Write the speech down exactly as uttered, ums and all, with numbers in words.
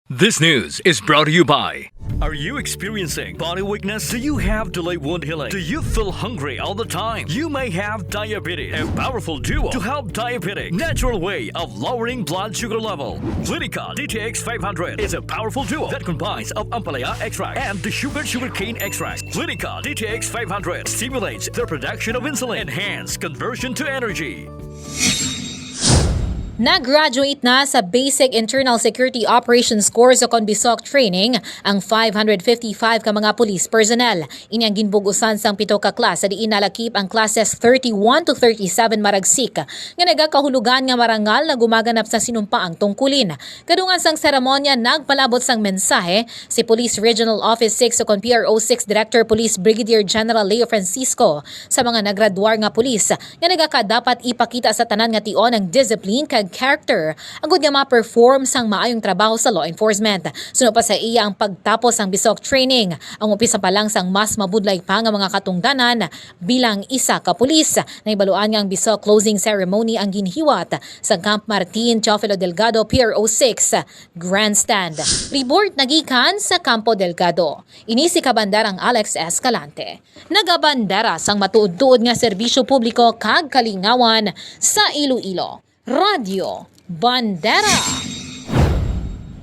This news is brought to you by. Are you experiencing body weakness? Do you have delayed wound healing? Do you feel hungry all the time? You may have diabetes. A powerful duo to help diabetic natural way of lowering blood sugar level. Clinica D T X five hundred is a powerful duo that combines of ampalaya extract and the sugar sugarcane extract. Clinica D T X five hundred stimulates the production of insulin, enhance conversion to energy. Nag-graduate na sa Basic Internal Security Operations Course o kon BISOC training ang five hundred fifty-five ka mga police personnel. Ini ang ginbugusan sang pito ka class sa diin nalakip ang classes thirty-one to thirty-seven maragsik nga nagakahulugan nga marangal na gumaganap sa sinumpaang tungkulin. Kadungan sang seremonya, nagpalabot sang mensahe si Police Regional Office six o kon P R O six Director Police Brigadier General Leo Francisco sa mga nagradwar nga pulis nga nagakadapat ipakita sa tanan nga tion ang discipline kag character agud nga ma-perform sang maayong trabaho sa law enforcement. Suno pa sa iya ang pagtapos sang BISOC training, ang umpisa pa lang sang mas mabudlay pa nga mga katungdanan bilang isa ka pulis. Nahibaluan nga ang BISOC closing ceremony ang ginhiwat sa Camp Martin Teofilo Delgado P R O six Grandstand. Report nagikan sa Campo Delgado. Ini si Kabandarang Alex Escalante. Nagabandera sang matuod-tuod nga serbisyo publiko kag kalingawan sa Iloilo. Radyo Bandera.